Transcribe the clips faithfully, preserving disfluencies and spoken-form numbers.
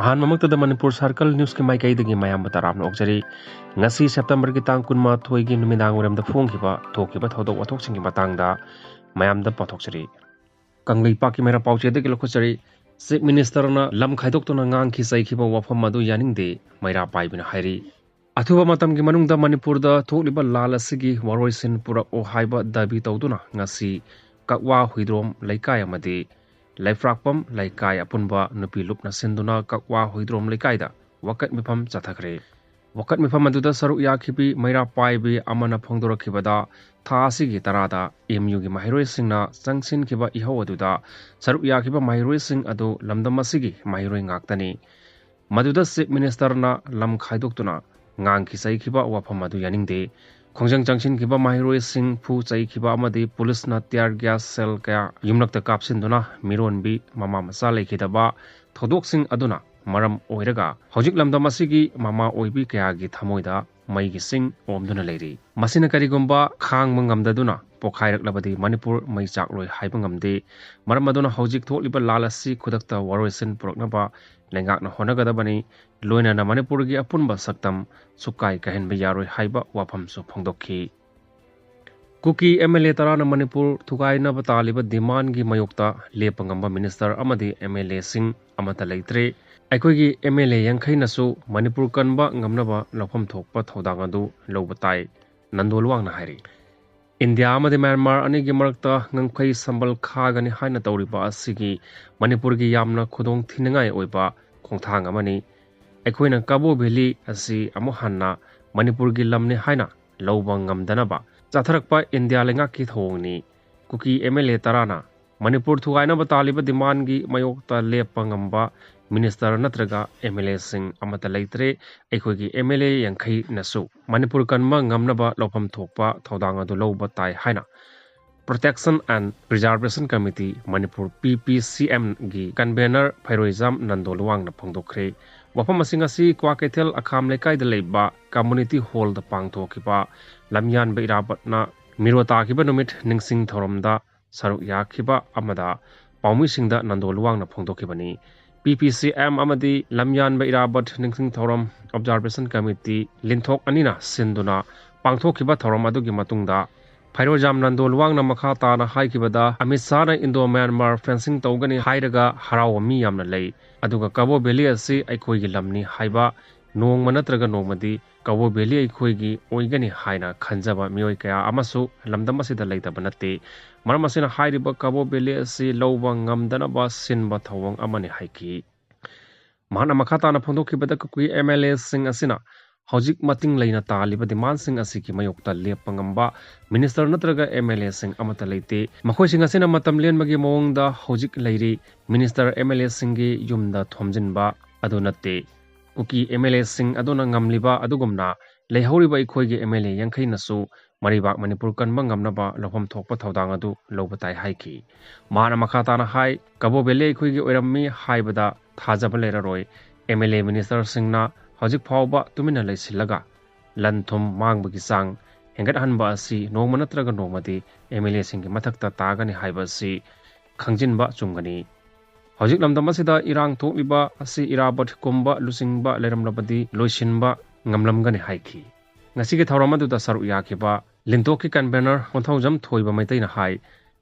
ꯑꯍꯥꯟꯕꯃꯛꯇꯗ ꯃꯅꯤꯄꯨꯔ ꯁꯥꯔꯀꯜ ꯅ꯭ꯌꯨꯁꯀꯤ ꯃꯥꯏꯀꯩꯗꯒꯤ ꯃꯌꯥꯝꯕꯨ ꯇꯔꯥꯝꯅ ꯑꯣꯛꯆꯔꯤ꯫ ꯉꯁꯤ ꯁꯦꯞꯇꯦꯝꯕꯔꯒꯤ ꯇꯥꯡ ꯀꯨꯟꯃꯥꯊꯣꯏꯒꯤ ꯅꯨꯃꯤꯗꯥꯡ ꯋꯥꯏꯔꯝꯗ ꯐꯣꯡꯈꯤꯕ ꯊꯣꯛꯈꯤꯕ ꯊꯧꯗꯣꯛ ꯋꯥꯊꯣꯛꯁꯤꯡꯒꯤ ꯃꯇꯥꯡꯗ ꯃꯌꯥꯝꯗ ꯄꯥꯎꯊꯣꯛꯆꯔꯤ꯫ ꯀꯪꯂꯩꯄꯥꯛꯀꯤ ꯃꯩꯔꯥ ꯄꯥꯎꯆꯦꯗꯒꯤ ꯂꯧꯈꯠꯆꯔꯤ꯫ ꯆꯤꯐ ꯃꯤꯅꯤꯁꯇꯔꯅ ꯂꯝ ꯈꯥꯏꯗꯣꯛꯇꯨꯅ ꯉꯥꯡꯈꯤ ꯆꯩꯈꯤꯕ ꯋꯥꯐꯝ ꯑꯗꯨ ꯌꯥꯅꯤꯡꯗꯦ, ꯃꯩꯔꯥ ꯄꯥꯏꯕꯤꯅ ꯍꯥꯏꯔꯤ꯫ ꯑꯊꯨꯕ ꯃꯇꯝꯒꯤ ꯃꯅꯨꯡꯗ ꯃꯅꯤꯄꯨꯔꯗ ꯊꯣꯛꯂꯤꯕ ꯂꯥꯜ ꯑꯁꯤꯒꯤ ꯋꯥꯔꯣꯏꯁꯤꯟ ꯄꯨꯔꯛꯑꯣ ꯍꯥꯏꯕ ꯗꯥꯕꯤ ꯇꯧꯗꯨꯅ ꯉꯁꯤ ꯀꯛꯋꯥ ꯍꯨꯏꯗ꯭ꯔꯣꯝ ꯂꯩꯀꯥꯏ ꯑꯃꯗꯤ ꯂꯩꯐ꯭ꯔꯥꯛꯄꯝ ꯂꯩꯀꯥꯏ ꯑꯄꯨꯟꯕ ꯅꯨꯄꯤ ꯂꯨꯞꯅ ꯁꯤꯟꯗꯨꯅ ꯀꯛꯋꯥ ꯍꯨꯏꯗ꯭ꯔꯣꯝ ꯂꯩꯀꯥꯏꯗ ꯋꯥꯀꯠ ꯃꯤꯐꯝ ꯆꯠꯊꯈ꯭ꯔꯦ꯫ ꯋꯥꯀꯠ ꯃꯤꯐꯝ ꯑꯗꯨꯗ ꯁꯔꯨꯛ ꯌꯥꯈꯤꯕꯤ ꯃꯩꯔꯥ ꯄꯥꯏꯕꯤ ꯑꯃꯅ ꯐꯣꯡꯗꯣꯔꯛꯈꯤꯕꯗ, ꯊꯥ ꯑꯁꯤꯒꯤ ꯇꯔꯥꯗ ꯑꯦꯝ ꯌꯨꯒꯤ ꯃꯍꯩꯔꯣꯏꯁꯤꯡꯅ ꯆꯪꯁꯤꯟꯈꯤꯕ ꯏꯍꯧ ꯑꯗꯨꯗ ꯁꯔꯨꯛ ꯌꯥꯈꯤꯕ ꯃꯍꯩꯔꯣꯏꯁꯤꯡ ꯑꯗꯨ ꯂꯝꯗꯝ ꯑꯁꯤꯒꯤ ꯃꯍꯩꯔꯣꯏ ꯉꯥꯛꯇꯅꯤ꯫ ꯃꯗꯨꯗ ꯆꯤꯐ ꯃꯤꯅꯤꯁꯇꯔꯅ ꯂꯝ ꯈꯥꯏꯗꯣꯛꯇꯨꯅ ꯉꯥꯡꯈꯤ ꯆꯩꯈꯤꯕ ꯋꯥꯐꯝ ꯑꯗꯨ ꯌꯥꯅꯤꯡꯗꯦ꯫ ꯈꯣꯡꯖꯪ ꯆꯪꯁꯤꯟꯈꯤꯕ ꯃꯍꯩꯔꯣꯏꯁꯤꯡ ꯐꯨ ꯆꯩꯈꯤꯕ ꯑꯃꯗꯤ ꯄꯨꯂꯤꯁꯅ tear gas shell ꯀꯌꯥ ꯌꯨꯝꯂꯛꯇ ꯀꯥꯞꯁꯤꯟꯗꯨꯅ ꯃꯤꯔꯣꯟꯕꯤ ꯃꯃꯥ ꯃꯆꯥ ꯂꯩꯈꯤꯗꯕ ꯊꯧꯗꯣꯛꯁꯤꯡ ꯑꯗꯨꯅ ꯃꯔꯝ ꯑꯣꯏꯔꯒ ꯍꯧꯖꯤꯛ ꯂꯝꯗꯝ ꯑꯁꯤꯒꯤ ꯃꯃꯥ ꯑꯣꯏꯕꯤ ꯀꯌꯥꯒꯤ ꯊꯃꯣꯏꯗ ꯃꯩꯒꯤ ꯆꯤꯡ ꯑꯣꯝꯗꯨꯅ ꯂꯩꯔꯤ꯫ ꯃꯁꯤꯅ ꯀꯔꯤꯒꯨꯝꯕ ꯈꯥꯡꯕ ꯉꯝꯗꯗꯨꯅ ꯄꯣꯈꯥꯏꯔꯛꯂꯕꯗꯤ ꯃꯅꯤꯄꯨꯔ ꯃꯩ ꯆꯥꯛꯂꯣꯏ ꯍꯥꯏꯕ ꯉꯝꯗꯦ꯫ ꯃꯔꯝ ꯑꯗꯨꯅ ꯍꯧꯖꯤꯛ ꯊꯣꯛꯂꯤꯕ ꯂꯥꯜ ꯑꯁꯤ ꯈꯨꯗꯛꯇ ꯋꯥꯔꯣꯏꯁꯤꯟ ꯄꯨꯔꯛꯅꯕ ꯂꯩꯉꯥꯛꯅ ꯍꯣꯠꯅꯒꯗꯕꯅꯤ꯫ ꯂꯣꯏꯅꯅ ꯃꯅꯤꯄꯨꯔꯒꯤ ꯑꯄꯨꯟꯕ ꯁꯛꯇꯝ ꯁꯨꯛꯀꯥꯏ ꯀꯥꯏꯍꯟꯕ ꯌꯥꯔꯣꯏ ꯍꯥꯏꯕ ꯋꯥꯐꯝꯁꯨ ꯐꯣꯡꯗꯣꯛꯈꯤ꯫ ꯀꯨꯀꯤ ꯑꯦꯝ ꯑꯦꯜ ꯑꯦ ꯇꯔꯥꯅ ꯃꯅꯤꯄꯨꯔ ꯊꯨꯒꯥꯏꯅꯕ ꯇꯥꯜꯂꯤꯕ ꯗꯤꯃꯥꯟꯒꯤ ꯃꯥꯌꯣꯛꯇ ꯂꯦꯞꯄ ꯉꯝꯕ ꯃꯤꯅꯤꯁꯇꯔ ꯑꯃꯗꯤ ꯑꯦꯝ ꯑꯦꯜ ꯑꯦꯁꯤꯡ ꯑꯃꯠꯇ ꯂꯩꯇ꯭ꯔꯦ꯫ ꯑꯩꯈꯣꯏꯒꯤ ꯑꯦꯝ ꯑꯦꯜ ꯑꯦ ꯌꯥꯡꯈꯩꯅꯁꯨ ꯃꯅꯤꯄꯨꯔ ꯀꯟꯕ ꯉꯝꯅꯕ ꯂꯧꯐꯝ ꯊꯣꯛꯄ ꯊꯧꯗꯥꯡ ꯑꯗꯨ ꯂꯧꯕ ꯇꯥꯏ, ꯅꯟꯗꯣ ꯂꯨꯋꯥꯡꯅ ꯍꯥꯏꯔꯤ꯫ ꯏꯟꯗꯤꯌꯥ ꯑꯃꯗꯤ ꯃ꯭ꯌꯥꯟꯃꯥꯔ ꯑꯅꯤꯒꯤ ꯃꯔꯛꯇ ꯉꯝꯈꯩ ꯁꯝꯕꯜ ꯈꯥꯒꯅꯤ ꯍꯥꯏꯅ ꯇꯧꯔꯤꯕ ꯑꯁꯤꯒꯤ ꯃꯅꯤꯄꯨꯔꯒꯤ ꯌꯥꯝꯅ ꯈꯨꯗꯣꯡ ꯊꯤꯅꯤꯡꯉꯥꯏ ꯑꯣꯏꯕ ꯈꯣꯡꯊꯥꯡ ꯑꯃꯅꯤ꯫ ꯑꯩꯈꯣꯏꯅ ꯀꯕꯣ ꯚꯦꯂꯤ ꯑꯁꯤ ꯑꯃꯨꯛ ꯍꯟꯅ ꯃꯅꯤꯄꯨꯔꯒꯤ ꯂꯝꯅꯤ ꯍꯥꯏꯅ ꯂꯧꯕ ꯉꯝꯗꯅꯕ ꯆꯠꯊꯔꯛꯄ ꯏꯟꯗꯤꯌꯥ ꯂꯩꯉꯥꯛꯀꯤ ꯊꯧꯑꯣꯡꯅꯤ꯫ ꯀꯨꯀꯤ ꯑꯦꯝ ꯑꯦꯜ ꯑꯦ ꯇꯔꯥꯅ ꯃꯅꯤꯄꯨꯔ ꯊꯨꯒꯥꯏꯅꯕ ꯇꯥꯜꯂꯤꯕ ꯗꯤꯃꯥꯟꯒꯤ ꯃꯥꯌꯣꯛꯇ ꯂꯦꯞꯄ ꯉꯝꯕ ꯃꯤꯅꯤꯁꯇꯔ ꯅꯠꯇ꯭ꯔꯒ ꯑꯦꯝ ꯑꯦꯜ ꯑꯦꯁꯤꯡ ꯑꯃꯠꯇ ꯂꯩꯇ꯭ꯔꯦ꯫ ꯑꯩꯈꯣꯏꯒꯤ ꯑꯦꯝ ꯑꯦꯜ ꯑꯦ ꯌꯥꯡꯈꯩꯅꯁꯨ ꯃꯅꯤꯄꯨꯔ ꯀꯟꯕ ꯉꯝꯅꯕ ꯂꯧꯐꯝ ꯊꯣꯛꯄ ꯊꯧꯗꯥꯡ ꯑꯗꯨ ꯂꯧꯕ ꯇꯥꯏ ꯍꯥꯏꯅ Protection and Preservation Committee Manipur, ꯄꯤ ꯄꯤ ꯁꯤ ꯑꯦꯝꯒꯤ convener ꯐꯩꯔꯣꯏꯖꯥꯝ ꯅꯟꯗꯣ ꯂꯨꯋꯥꯡꯅ ꯐꯣꯡꯗꯣꯛꯈ꯭ꯔꯦ꯫ ꯋꯥꯐꯝ ꯑꯁꯤ ꯉꯁꯤ ꯀ꯭ꯋꯥꯀꯩꯊꯦꯜ ꯑꯈꯥꯝ ꯂꯩꯀꯥꯏꯗ ꯂꯩꯕ community hallꯗ ꯄꯥꯡꯊꯣꯛꯈꯤꯕ ꯂꯝꯌꯥꯟꯕ ꯏꯔꯥꯕꯠꯅ ꯃꯤꯔꯣ ꯇꯥꯈꯤꯕ ꯅꯨꯃꯤꯠ ꯅꯤꯡꯁꯤꯡ ꯊꯧꯔꯝꯗ ꯁꯔꯨꯛ ꯌꯥꯈꯤꯕ ꯑꯃꯗ ꯄꯥꯎꯃꯤꯁꯤꯡꯗ ꯅꯟꯗꯣ ꯂꯨꯋꯥꯡꯅ ꯐꯣꯡꯗꯣꯛꯈꯤꯕꯅꯤ꯫ ꯄꯤ ꯄꯤ ꯁꯤ ꯑꯦꯝ ꯑꯃꯗꯤ ꯂꯝꯌꯥꯟꯕ ꯏꯔꯥꯕꯠ ꯅꯤꯡꯁꯤꯡ ꯊꯧꯔꯝ ꯑꯣꯕꯖꯥꯔꯕꯦꯁꯟ ꯀꯃꯤꯇꯤ ꯂꯤꯟꯊꯣꯛ ꯑꯅꯤꯅ ꯁꯤꯟꯗꯨꯅ ꯄꯥꯡꯊꯣꯛꯈꯤꯕ ꯊꯧꯔꯝ ꯑꯗꯨꯒꯤ ꯃꯇꯨꯡꯗ ꯐꯩꯔꯣꯖꯥꯝ ꯅꯟꯗꯣ ꯂꯨꯋꯥꯡꯅ ꯃꯈꯥ ꯇꯥꯅ ꯍꯥꯏꯈꯤꯕꯗ, ꯑꯃꯤꯠ ꯁꯥꯍꯅ ꯏꯟꯗꯣ ꯃ꯭ꯌꯥꯟꯃꯥꯔ ꯐꯦꯟꯁꯤꯡ ꯇꯧꯒꯅꯤ ꯍꯥꯏꯔꯒ ꯍꯔꯥꯎꯕ ꯃꯤ ꯌꯥꯝꯅ ꯂꯩ, ꯑꯗꯨꯒ ꯀꯕꯣ ꯚꯦꯂꯤ ꯑꯁꯤ ꯑꯩꯈꯣꯏꯒꯤ ꯂꯝꯅꯤ ꯍꯥꯏꯕ ꯅꯣꯡꯃ ꯅꯠꯇ꯭ꯔꯒ ꯅꯣꯡꯃꯗꯤ ꯀꯕꯣ ꯚꯦꯂꯤ ꯑꯩꯈꯣꯏꯒꯤ ꯑꯣꯏꯒꯅꯤ ꯍꯥꯏꯅ ꯈꯟꯖꯕ ꯃꯤꯑꯣꯏ ꯀꯌꯥ ꯑꯃꯁꯨ ꯂꯝꯗꯝ ꯑꯁꯤꯗ ꯂꯩꯇꯕ ꯅꯠꯇꯦ꯫ ꯃꯔꯝ ꯑꯁꯤꯅ ꯍꯥꯏꯔꯤꯕ ꯀꯕꯣ ꯚꯦꯂꯤ ꯑꯁꯤ ꯂꯧꯕ ꯉꯝꯗꯅꯕ ꯁꯤꯟꯕ ꯊꯧꯑꯣꯡ ꯑꯃꯅꯤ ꯍꯥꯏꯈꯤ꯫ ꯃꯍꯥꯛꯅ ꯃꯈꯥ ꯇꯥꯅ ꯐꯣꯡꯗꯣꯛꯈꯤꯕꯗ, ꯀꯨꯀꯤ ꯑꯦꯝ ꯑꯦꯜ ꯑꯦꯁꯤꯡ ꯑꯁꯤꯅ ꯍꯧꯖꯤꯛ ꯃꯇꯤꯡ ꯂꯩꯅ ꯇꯥꯜꯂꯤꯕ ꯗꯤꯃꯥꯟꯁꯤꯡ ꯑꯁꯤꯒꯤ ꯃꯥꯌꯣꯛꯇ ꯂꯦꯞꯄ ꯉꯝꯕ ꯃꯤꯅꯤꯁꯇꯔ ꯅꯠꯇ꯭ꯔꯒ ꯑꯦꯝ ꯑꯦꯜ ꯑꯦꯁꯤꯡ ꯑꯃꯠꯇ ꯂꯩꯇꯦ꯫ ꯃꯈꯣꯏꯁꯤꯡ ꯑꯁꯤꯅ ꯃꯇꯝ ꯂꯦꯟꯕꯒꯤ ꯃꯑꯣꯡꯗ ꯍꯧꯖꯤꯛ ꯂꯩꯔꯤ꯫ ꯃꯤꯅꯤꯁꯇꯔ, ꯑꯦꯝ ꯑꯦꯜ ꯑꯦꯁꯤꯡꯒꯤ ꯌꯨꯝꯗ ꯊꯣꯝꯖꯤꯟꯕ ꯑꯗꯨ ꯅꯠꯇꯦ꯫ ꯀꯨꯀꯤ ꯑꯦꯝ ꯑꯦꯜ ꯑꯦꯁꯤꯡ ꯑꯗꯨꯅ ꯉꯝꯂꯤꯕ ꯑꯗꯨꯒꯨꯝꯅ ꯂꯩꯍꯧꯔꯤꯕ ꯑꯩꯈꯣꯏꯒꯤ ꯑꯦꯝ ꯑꯦꯜ ꯑꯦ ꯌꯥꯡꯈꯩꯅꯁꯨ ꯃꯔꯩꯕꯥꯛ ꯃꯅꯤꯄꯨꯔ ꯀꯟꯕ ꯉꯝꯅꯕ ꯂꯧꯐꯝ ꯊꯣꯛꯄ ꯊꯧꯗꯥꯡ ꯑꯗꯨ ꯂꯧꯕ ꯇꯥꯏ ꯍꯥꯏꯈꯤ꯫ ꯃꯍꯥꯛꯅ ꯃꯈꯥ ꯇꯥꯅ ꯍꯥꯏ, "ꯀꯕꯣ ꯚꯦꯂꯤ ꯑꯩꯈꯣꯏꯒꯤ ꯑꯣꯏꯔꯝꯃꯤ ꯍꯥꯏꯕꯗ ꯊꯥꯖꯕ ꯂꯩꯔꯔꯣꯏ꯫ ꯑꯦꯝ ꯑꯦꯜ ꯑꯦ ꯃꯤꯅꯤꯁꯇꯔꯁꯤꯡꯅ ꯍꯧꯖꯤꯛ ꯐꯥꯎꯕ ꯇꯨꯃꯤꯟꯅ ꯂꯩꯁꯤꯜꯂꯒ ꯂꯟ ꯊꯨꯝ ꯃꯥꯡꯕꯒꯤ ꯆꯥꯡ ꯍꯦꯟꯒꯠꯍꯟꯕ ꯑꯁꯤ ꯅꯣꯡꯃ ꯅꯠꯇ꯭ꯔꯒ ꯅꯣꯡꯃꯗꯤ ꯑꯦꯝ ꯑꯦꯜ ꯑꯦꯁꯤꯡꯒꯤ ꯃꯊꯛꯇ ꯇꯥꯒꯅꯤ ꯍꯥꯏꯕ ꯑꯁꯤ ꯈꯪꯖꯤꯟꯕ ꯆꯨꯝꯒꯅꯤ꯫ ꯍꯧꯖꯤꯛ ꯂꯝꯗꯝ ꯑꯁꯤꯗ ꯏꯔꯥꯡ ꯊꯣꯛꯂꯤꯕ ꯑꯁꯤ ꯏꯔꯥꯕꯠꯀꯨꯝꯕ ꯂꯨꯆꯤꯡꯕ ꯂꯩꯔꯝꯂꯕꯗꯤ ꯂꯣꯏꯁꯤꯟꯕ ꯉꯝꯂꯝꯒꯅꯤ" ꯍꯥꯏꯈꯤ꯫ ꯉꯁꯤꯒꯤ ꯊꯧꯔꯝ ꯑꯗꯨꯗ ꯁꯔꯨꯛ ꯌꯥꯈꯤꯕ ꯂꯤꯟꯇꯣꯛꯀꯤ ꯀꯟꯚꯦꯅꯔ ꯀꯣꯟꯊꯧꯖꯝ ꯊꯣꯏꯕ ꯃꯩꯇꯩꯅ ꯍꯥꯏ,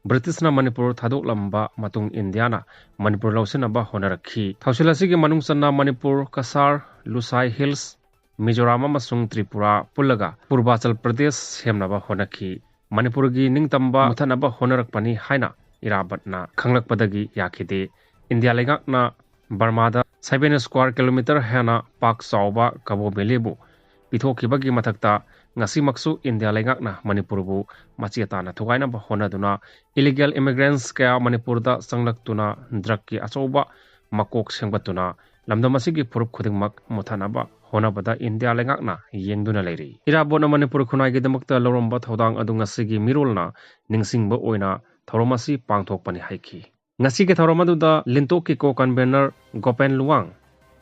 ꯕ꯭ꯔꯤꯇꯤꯁꯅ ꯃꯅꯤꯄꯨꯔ ꯊꯥꯗꯣꯛꯂꯝꯕ ꯃꯇꯨꯡ ꯏꯟꯗꯤꯌꯥꯅ ꯃꯅꯤꯄꯨꯔ ꯂꯧꯁꯤꯟꯅꯕ ꯍꯣꯠꯅꯔꯛꯈꯤ꯫ ꯊꯧꯁꯤꯜ ꯑꯁꯤꯒꯤ ꯃꯅꯨꯡ ꯆꯟꯅ ꯃꯅꯤꯄꯨꯔ, ꯀꯁꯥꯔ, ꯂꯨꯁꯥꯏ ꯍꯤꯜꯁ, ꯃꯤꯖꯣꯔꯥꯝ ꯑꯃꯁꯨꯡ ꯇ꯭ꯔꯤꯄꯨꯔꯥ ꯄꯨꯜꯂꯒ ꯄꯨꯔꯕꯥꯆꯜ ꯄ꯭ꯔꯗꯦꯁ ꯁꯦꯝꯅꯕ ꯍꯣꯠꯅꯈꯤ꯫ ꯃꯅꯤꯄꯨꯔꯒꯤ ꯅꯤꯡꯇꯝꯕ ꯃꯨꯊꯠꯅꯕ ꯍꯣꯠꯅꯔꯛꯄꯅꯤ ꯍꯥꯏꯅ ꯏꯔꯥꯕꯠꯅ ꯈꯪꯂꯛꯄꯗꯒꯤ ꯌꯥꯈꯤꯗꯦ꯫ ꯏꯟꯗꯤꯌꯥ ꯂꯩꯉꯥꯛꯅ ꯕꯔꯃꯥꯗ seven square kilometre ꯍꯦꯟꯅ ꯄꯥꯛ ꯆꯥꯎꯕ ꯀꯕꯣ ꯚꯦꯂꯤꯕꯨ ꯄꯤꯊꯣꯛꯈꯤꯕꯒꯤ ꯃꯊꯛꯇ, ꯉꯁꯤꯃꯛꯁꯨ ꯏꯟꯗꯤꯌꯥ ꯂꯩꯉꯥꯛꯅ ꯃꯅꯤꯄꯨꯔꯕꯨ ꯃꯆꯦ ꯇꯥꯅ ꯊꯨꯒꯥꯏꯅꯕ ꯍꯣꯠꯅꯗꯨꯅ illegal immigrants ꯀꯌꯥ ꯃꯅꯤꯄꯨꯔꯗ ꯆꯪꯂꯛꯇꯨꯅ ꯗ꯭ꯔꯒꯀꯤ ꯑꯆꯧꯕ ꯃꯀꯣꯛ ꯁꯦꯝꯒꯠꯇꯨꯅ ꯂꯝꯗꯝ ꯑꯁꯤꯒꯤ ꯐꯨꯔꯨꯞ ꯈꯨꯗꯤꯡꯃꯛ ꯃꯨꯠꯊꯠꯅꯕ ꯍꯣꯠꯅꯕꯗ ꯏꯟꯗꯤꯌꯥ ꯂꯩꯉꯥꯛꯅ ꯌꯦꯡꯗꯨꯅ ꯂꯩꯔꯤ꯫ ꯏꯔꯥꯕꯣꯠꯅ ꯃꯅꯤꯄꯨꯔ ꯈꯨꯟꯅꯥꯏꯒꯤꯗꯃꯛꯇ ꯂꯧꯔꯝꯕ ꯊꯧꯗꯥꯡ ꯑꯗꯨ ꯉꯁꯤꯒꯤ ꯃꯤꯔꯣꯜꯅ ꯅꯤꯡꯁꯤꯡꯕ ꯑꯣꯏꯅ ꯊꯧꯔꯝ ꯑꯁꯤ ꯄꯥꯡꯊꯣꯛꯄꯅꯤ ꯍꯥꯏꯈꯤ꯫ ꯉꯁꯤꯒꯤ ꯊꯧꯔꯝ ꯑꯗꯨꯗ ꯂꯤꯟꯇꯣꯛꯀꯤ co-convenor ꯒꯣꯄꯦꯟ ꯂꯨꯋꯥꯡ,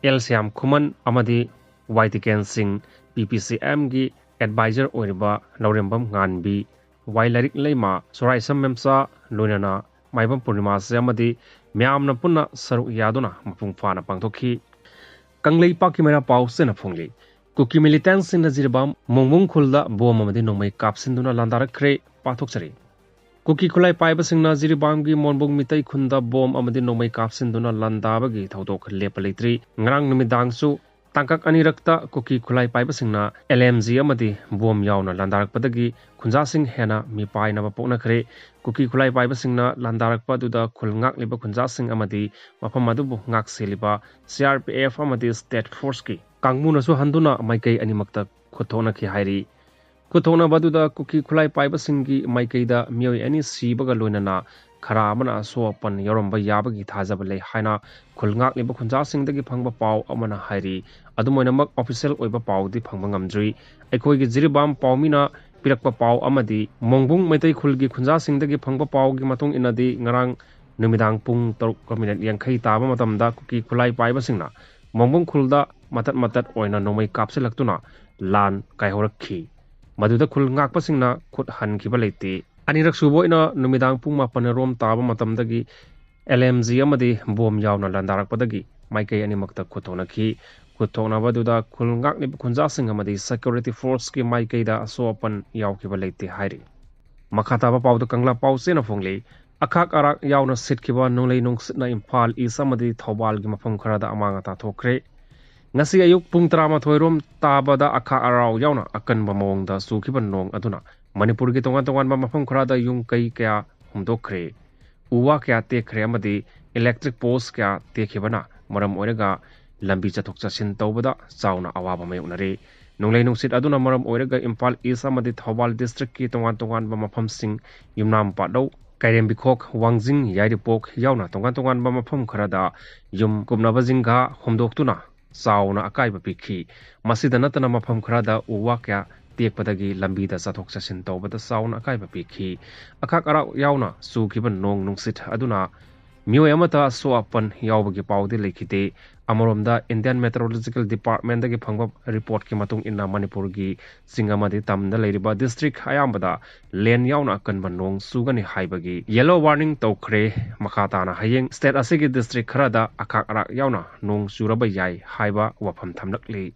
ꯑꯦꯜ ꯁ꯭ꯌꯥꯝ ꯈꯨꯃꯟ ꯑꯃꯗꯤ ꯋꯥꯏ ꯇꯤꯀꯦꯟ ꯁꯤꯡ, ꯄꯤ ꯄꯤ ꯁꯤ ꯑꯦꯝꯒꯤ advisor ꯑꯣꯏꯔꯤꯕ ꯂꯧꯔꯦꯝꯕꯝ ꯉꯥꯟꯕꯤ, ꯋꯥꯏ ꯂꯥꯏꯔꯤꯛ ꯂꯩꯃ, ꯁꯣꯔꯥꯏꯁꯝ ꯃꯦꯝꯆꯥ, ꯂꯣꯏꯅꯅ ꯃꯥꯏꯕꯝ ꯄꯨꯔꯅꯤꯃꯥꯁꯦ ꯑꯃꯗꯤ ꯃꯌꯥꯝꯅ ꯄꯨꯟꯅ ꯁꯔꯨꯛ ꯌꯥꯗꯨꯅ ꯃꯄꯨꯡ ꯐꯥꯅ ꯄꯥꯡꯊꯣꯛꯈꯤ꯫ ꯀꯪꯂꯩꯄꯥꯛꯀꯤ ꯃꯩꯔꯥ ꯄꯥꯎ ꯆꯦꯅ ꯐꯣꯡꯂꯤ꯫ ꯀꯨꯀꯤ militantꯁꯤꯡꯅ ꯖꯤꯔꯤꯕꯥꯝ ꯃꯣꯡꯕꯨꯡ ꯈꯨꯜꯗ ꯕꯣꯝ ꯑꯃꯗꯤ ꯅꯣꯡꯃꯩ ꯀꯥꯞꯁꯤꯟꯗꯨꯅ ꯂꯥꯟꯗꯥꯔꯛꯈ꯭ꯔꯦ꯫ ꯄꯥꯊꯣꯛꯆꯔꯤ꯫ ꯀꯨꯀꯤ ꯈꯨꯠꯂꯥꯏ ꯄꯥꯏꯕꯁꯤꯡꯅ ꯖꯤꯔꯤꯕꯥꯝꯒꯤ ꯃꯣꯟꯕꯨꯡ ꯃꯤꯇꯩ ꯈꯨꯟꯗ ꯕꯣꯝ ꯑꯃꯗꯤ ꯅꯣꯡꯃꯩ ꯀꯥꯞꯁꯤꯟꯗꯨꯅ ꯂꯥꯟꯗꯥꯕꯒꯤ ꯊꯧꯗꯣꯛ ꯂꯦꯞꯄ ꯂꯩꯇ꯭ꯔꯤ꯫ ꯉꯔꯥꯡ ꯅꯨꯃꯤꯗꯥꯡꯁꯨ ꯇꯥꯡꯀꯛ ꯑꯅꯤꯔꯛꯇ ꯀꯨꯀꯤ ꯈꯨꯠꯂꯥꯏ ꯄꯥꯏꯕꯁꯤꯡꯅ LMG ꯑꯃꯗꯤ ꯕꯣꯝ ꯌꯥꯎꯅ ꯂꯥꯟꯗꯥꯔꯛꯄꯗꯒꯤ ꯈꯨꯟꯖꯥꯁꯤꯡ ꯍꯦꯟꯅ ꯃꯤꯄꯥꯏꯅꯕ ꯄꯣꯛꯅꯈ꯭ꯔꯦ꯫ ꯀꯨꯀꯤ ꯈꯨꯠꯂꯥꯏ ꯄꯥꯏꯕꯁꯤꯡꯅ ꯂꯥꯟꯗꯥꯔꯛꯄ ꯑꯗꯨꯗ ꯈꯨꯜ ꯉꯥꯛꯂꯤꯕ ꯈꯨꯟꯖꯥꯁꯤꯡ ꯑꯃꯗꯤ ꯃꯐꯝ ꯑꯗꯨꯕꯨ ꯉꯥꯛ ꯁꯦꯜꯂꯤꯕ CRPF ꯑꯃꯗꯤ state forceꯀꯤ ꯀꯥꯡꯕꯨꯅꯁꯨ ꯍꯟꯗꯨꯅ ꯃꯥꯏꯀꯩ ꯑꯅꯤꯃꯛꯇ ꯈꯨꯠ ꯊꯣꯛꯅꯈꯤ ꯍꯥꯏꯔꯤ꯫ ꯈꯨꯠ ꯊꯣꯛꯅꯕ ꯑꯗꯨꯗ ꯀꯨꯀꯤ ꯈꯨꯠꯂꯥꯏ ꯄꯥꯏꯕꯁꯤꯡꯒꯤ ꯃꯥꯏꯀꯩꯗ ꯃꯤꯑꯣꯏ ꯑꯅꯤ ꯁꯤꯕꯒ ꯂꯣꯏꯅꯅ ꯈꯔ ꯑꯃꯅ ꯑꯁꯣꯛ ꯑꯄꯟ ꯌꯥꯎꯔꯝꯕ ꯌꯥꯕꯒꯤ ꯊꯥꯖꯕ ꯂꯩ ꯍꯥꯏꯅ ꯈꯨꯜ ꯉꯥꯛꯂꯤꯕ ꯈꯨꯟꯖꯥꯁꯤꯡꯗꯒꯤ ꯐꯪꯕ ꯄꯥꯎ ꯑꯃꯅ ꯍꯥꯏꯔꯤ꯫ ꯑꯗꯨꯝ ꯑꯣꯏꯅꯃꯛ official ꯑꯣꯏꯕ ꯄꯥꯎꯗꯤ ꯐꯪꯕ ꯉꯝꯗ꯭ꯔꯤ꯫ ꯑꯩꯈꯣꯏꯒꯤ ꯖꯤꯔꯤꯕꯥꯝ ꯄꯥꯎꯃꯤꯅ ꯄꯤꯔꯛꯄ ꯄꯥꯎ ꯑꯃꯗꯤ ꯃꯣꯡꯕꯨꯡ ꯃꯩꯇꯩ ꯈꯨꯜꯒꯤ ꯈꯨꯟꯖꯥꯁꯤꯡꯗꯒꯤ ꯐꯪꯕ ꯄꯥꯎꯒꯤ ꯃꯇꯨꯡ ꯏꯟꯅꯗꯤ ꯉꯔꯥꯡ ꯅꯨꯃꯤꯗꯥꯡ ꯄꯨꯡ ꯇꯔꯨꯛ ꯃꯤꯅꯤꯠ ꯌꯥꯡꯈꯩ ꯇꯥꯕ ꯃꯇꯝꯗ ꯀꯨꯀꯤ ꯈꯨꯠꯂꯥꯏ ꯄꯥꯏꯕꯁꯤꯡꯅ ꯃꯣꯡꯕꯨꯡ ꯈꯨꯜꯗ ꯃꯇꯠ ꯃꯇꯠ ꯑꯣꯏꯅ ꯅꯣꯡꯃꯩ ꯀꯥꯞꯁꯤꯜꯂꯛꯇꯨꯅ ꯂꯥꯟ ꯀꯥꯏꯍꯧꯔꯛꯈꯤ꯫ ꯃꯗꯨꯗ ꯈꯨꯜ ꯉꯥꯛꯄꯁꯤꯡꯅ ꯈꯨꯠ ꯍꯟꯈꯤꯕ ꯂꯩꯇꯦ꯫ ꯑꯅꯤꯔꯛ ꯁꯨꯕ ꯑꯣꯏꯅ ꯅꯨꯃꯤꯗꯥꯡ ꯄꯨꯡ ꯃꯥꯄꯟ ꯔꯣꯝ ꯇꯥꯕ ꯃꯇꯝꯗꯒꯤ LMG ꯑꯃꯗꯤ ꯕꯣꯝ ꯌꯥꯎꯅ ꯂꯥꯟꯗꯥꯔꯛꯄꯗꯒꯤ ꯃꯥꯏꯀꯩ ꯑꯅꯤꯃꯛꯇ ꯈꯨꯠ ꯊꯣꯛꯅꯈꯤ꯫ ꯈꯨꯠ ꯊꯣꯛꯅꯕ ꯑꯗꯨꯗ ꯈꯨꯜ ꯉꯥꯛꯂꯤꯕ ꯈꯨꯟꯖꯥꯁꯤꯡ ꯑꯃꯗꯤ security forceꯀꯤ ꯃꯥꯏꯀꯩꯗ ꯑꯁꯣꯛ ꯑꯄꯟ ꯌꯥꯎꯈꯤꯕ ꯂꯩꯇꯦ ꯍꯥꯏꯔꯤ꯫ ꯃꯈꯥ ꯇꯥꯕ ꯄꯥꯎꯗ ꯀꯪꯂꯥ ꯄꯥꯎ ꯆꯦꯅ ꯐꯣꯡꯂꯤ꯫ ꯑꯈꯥꯛ ꯑꯔꯥꯛ ꯌꯥꯎꯅ ꯁꯤꯠꯈꯤꯕ ꯅꯣꯡꯂꯩ ꯅꯨꯡꯁꯤꯠꯅ ꯏꯝꯐꯥꯜ ꯏꯁ ꯑꯃꯗꯤ ꯊꯧꯕꯥꯜꯒꯤ ꯃꯐꯝ ꯈꯔꯗ ꯑꯃꯥꯡ ꯑꯇꯥ ꯊꯣꯛꯈ꯭ꯔꯦ꯫ ꯉꯁꯤ ꯑꯌꯨꯛ ꯄꯨꯡ ꯇꯔꯥꯃꯥꯊꯣꯏ ꯔꯣꯝ ꯇꯥꯕꯗ ꯑꯈꯥꯛ ꯑꯔꯥꯎ ꯌꯥꯎꯅ ꯑꯀꯟꯕ ꯃꯑꯣꯡꯗ ꯆꯨꯈꯤꯕ ꯅꯣꯡ ꯑꯗꯨꯅ ꯃꯅꯤꯄꯨꯔꯒꯤ ꯇꯣꯉꯥꯟ ꯇꯣꯉꯥꯟꯕ ꯃꯐꯝ ꯈꯔꯗ ꯌꯨꯝ ꯀꯩ ꯀꯌꯥ ꯍꯨꯝꯗꯣꯛꯈ꯭ꯔꯦ꯫ ꯎ ꯋꯥ ꯀꯌꯥ ꯇꯦꯛꯈ꯭ꯔꯦ ꯑꯃꯗꯤ electric post ꯀꯌꯥ ꯇꯦꯛꯈꯤꯕꯅ ꯃꯔꯝ ꯑꯣꯏꯔꯒ ꯂꯝꯕꯤ ꯆꯠꯊꯣꯛ ꯆꯠꯁꯤꯟ ꯇꯧꯕꯗ ꯆꯥꯎꯅ ꯑꯋꯥꯕ ꯃꯥꯌꯣꯛꯅꯔꯦ꯫ ꯅꯣꯡꯂꯩ ꯅꯨꯡꯁꯤꯠ ꯑꯗꯨꯅ ꯃꯔꯝ ꯑꯣꯏꯔꯒ ꯏꯝꯐꯥꯜ ꯏꯁ ꯑꯃꯗꯤ ꯊꯧꯕꯥꯜ districtꯀꯤ ꯇꯣꯉꯥꯟ ꯇꯣꯉꯥꯟꯕ ꯃꯐꯝꯁꯤꯡ, ꯌꯨꯝꯅꯥꯝ ꯄꯥꯠꯂꯧ, ꯀꯥꯏꯔꯦꯝꯕꯤꯈꯣꯛ, ꯋꯥꯡꯖꯤꯡ, ꯌꯥꯏꯔꯤꯄꯣꯛ ꯌꯥꯎꯅ ꯇꯣꯉꯥꯟ ꯇꯣꯉꯥꯟꯕ ꯃꯐꯝ ꯈꯔꯗ ꯌꯨꯝ ꯀꯨꯞꯅꯕ ꯖꯤꯡꯒꯥ ꯍꯨꯝꯗꯣꯛꯇꯨꯅ ꯆꯥꯎꯅ ꯑꯀꯥꯏꯕ ꯄꯤꯈꯤ꯫ ꯃꯁꯤꯗ ꯅꯠꯇꯅ ꯃꯐꯝ ꯈꯔꯗ ꯎ ꯋꯥ ꯀꯌꯥ ꯇꯦꯛꯄꯗꯒꯤ ꯂꯝꯕꯤꯗ ꯆꯠꯊꯣꯛ ꯆꯠꯁꯤꯟ ꯇꯧꯕꯗ ꯆꯥꯎꯅ ꯑꯀꯥꯏꯕ ꯄꯤꯈꯤ꯫ ꯑꯈꯥꯛ ꯑꯔꯥꯛ ꯌꯥꯎꯅ ꯆꯨꯈꯤꯕ ꯅꯣꯡ ꯅꯨꯡꯁꯤꯠ ꯑꯗꯨꯅ ꯃꯤꯑꯣꯏ ꯑꯃꯠꯇ ꯑꯁꯣꯛ ꯑꯄꯟ ꯌꯥꯎꯕꯒꯤ ꯄꯥꯎꯗꯤ ꯂꯩꯈꯤꯗꯦ꯫ ꯑꯃꯔꯣꯝꯗ, Indian Meteorological Department ꯇꯒꯤ ꯐꯪꯕ report ꯀꯤ ꯃꯇꯨꯡ ꯏꯟꯅ, ꯃꯅꯤꯄꯨꯔꯒꯤ ꯆꯤꯡ ꯑꯃꯗꯤ ꯇꯝꯗ ꯂꯩꯔꯤꯕ district ꯑꯌꯥꯝꯕꯗ ꯂꯦꯟ ꯌꯥꯎꯅ ꯑꯀꯟꯕ ꯅꯣꯡ ꯆꯨꯒꯅꯤ ꯍꯥꯏꯕꯒꯤ yellow warning ꯇꯧꯈ꯭ꯔꯦ꯫ ꯃꯈꯥ ꯇꯥꯅ ꯍꯌꯦꯡ state ꯑꯁꯤꯒꯤ district ꯈꯔꯗ ꯑꯈꯥꯛ ꯑꯔꯥꯛ ꯌꯥꯎꯅ ꯅꯣꯡ ꯆꯨꯔꯕ ꯌꯥꯏ ꯍꯥꯏꯕ ꯋꯥꯐꯝ ꯊꯝꯂꯛꯂꯤ꯫